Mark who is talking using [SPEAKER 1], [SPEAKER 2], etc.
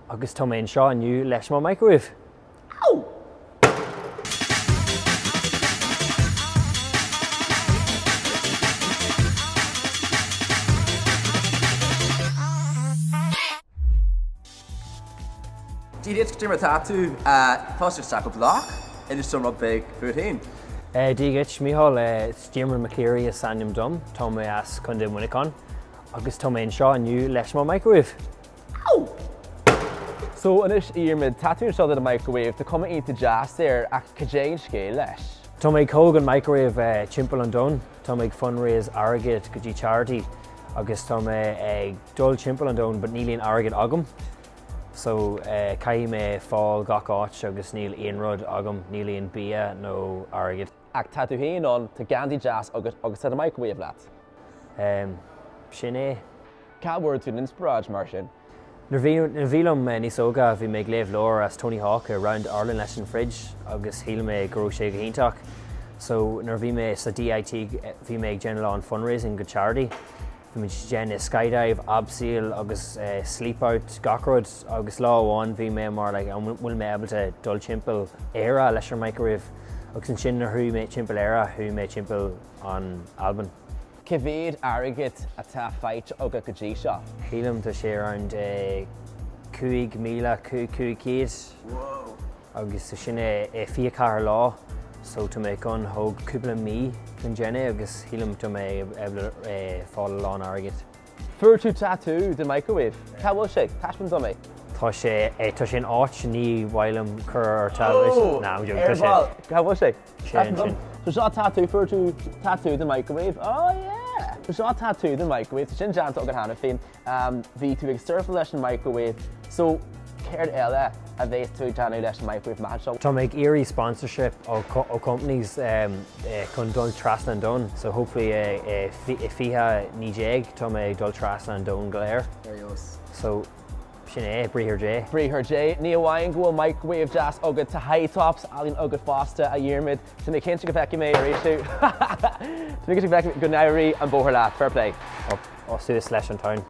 [SPEAKER 1] agus tá mé anseo inniu leis mo microwave.
[SPEAKER 2] Ow! Dia duit, cad é mar atá tú? Tá sé go breá. Inis dom rud beag fút féin.
[SPEAKER 1] Dia duit, Mícheál. Is Diarmuid McCleary is ainm dom. Tá mé as Contae Mhuineacháin agus tá mé anseo inniu leis mo microwave.
[SPEAKER 2] Ow! So anois a Dhiarmuid, tá tú anseo le do microwave, tá cuma iontach deas air ach cad é an scéal leis?
[SPEAKER 1] Tá mé ag thóg an microwave timpeall an domhain. Tá mé ag fundraise airgead go dtí charity agus tá mé ag dul timpeall an domhain but níl aon airgead agam so caithfidh mé fáil gach áit agus níl aon rud agam, níl aon bia nó airgead.
[SPEAKER 2] Ach tá tú féin ann, tá geansaí deas agat agus tá do microwave leat.
[SPEAKER 1] Sin é.
[SPEAKER 2] Cá bhfuair tú an inspioráid mar sin?
[SPEAKER 1] Nuair bhí nuair bhí liom níos óga bhí mé ag léamh leabhar as Tony Hawk Round Ireland leis an fridge agus shíl mé go raibh sé go hiontach. So nuair bhí mé sa DIT bhí mé ag déanamh a lán fundraising go charity. Bhí muid ag déanamh skydive, abseil agus sleep out gach rud agus lá amháin bhí mé mar like an bhfuil mé ábalta dul timpeall Éire leis an microwave agus ansin nuair chuaigh mé timpeall Éire chuaigh mé timpeall an Albain.
[SPEAKER 2] Cé mhéad airgead atá faighte agat go dtí seo?
[SPEAKER 1] Sílim tá sé around 5,500 agus sin é 24 lá so tá mé chun thóg cúpla mí chun déanamh agus sílim tá mé able fáil a lán airgead.
[SPEAKER 2] Fuair tú tatú den microwave. Cá bhfuil sé? Taispeáin dom é.
[SPEAKER 1] Tá sé tá sé in áit ní mhaith liom cur ar teilifís. Nah, I'm joking. Tá sé.
[SPEAKER 2] Cá bhfuil sé?
[SPEAKER 1] Sé ansin.
[SPEAKER 2] So seo tatú, fuair tú tatú den microwave. Oh yeah! So seo tatú den microwave, tá sin déanta agat cheana féin. Bhí tú ag surfáil leis an microwave. So céard eile a bheas tú ag déanamh leis an microwave amach anseo?
[SPEAKER 1] Tá mé ag iarraidh sponsorship ó companies chun dul trasna an domhain. So hopefully i 2019 tá mé ag dul trasna an domhain go léir. So Sin é, briathar Dé.
[SPEAKER 2] Briathar Dé. Ní amháin go bhfuil microwave deas agat, tá high tops álainn agat fosta, a Dhiarmuid. Tá mé cinnte go bhfeicfidh mé arís thú. Tá mé cinnte go bhfeicfidh mé, go n-éirí an bóthar leat. Fair play.
[SPEAKER 1] Ó, suas leis an tonn.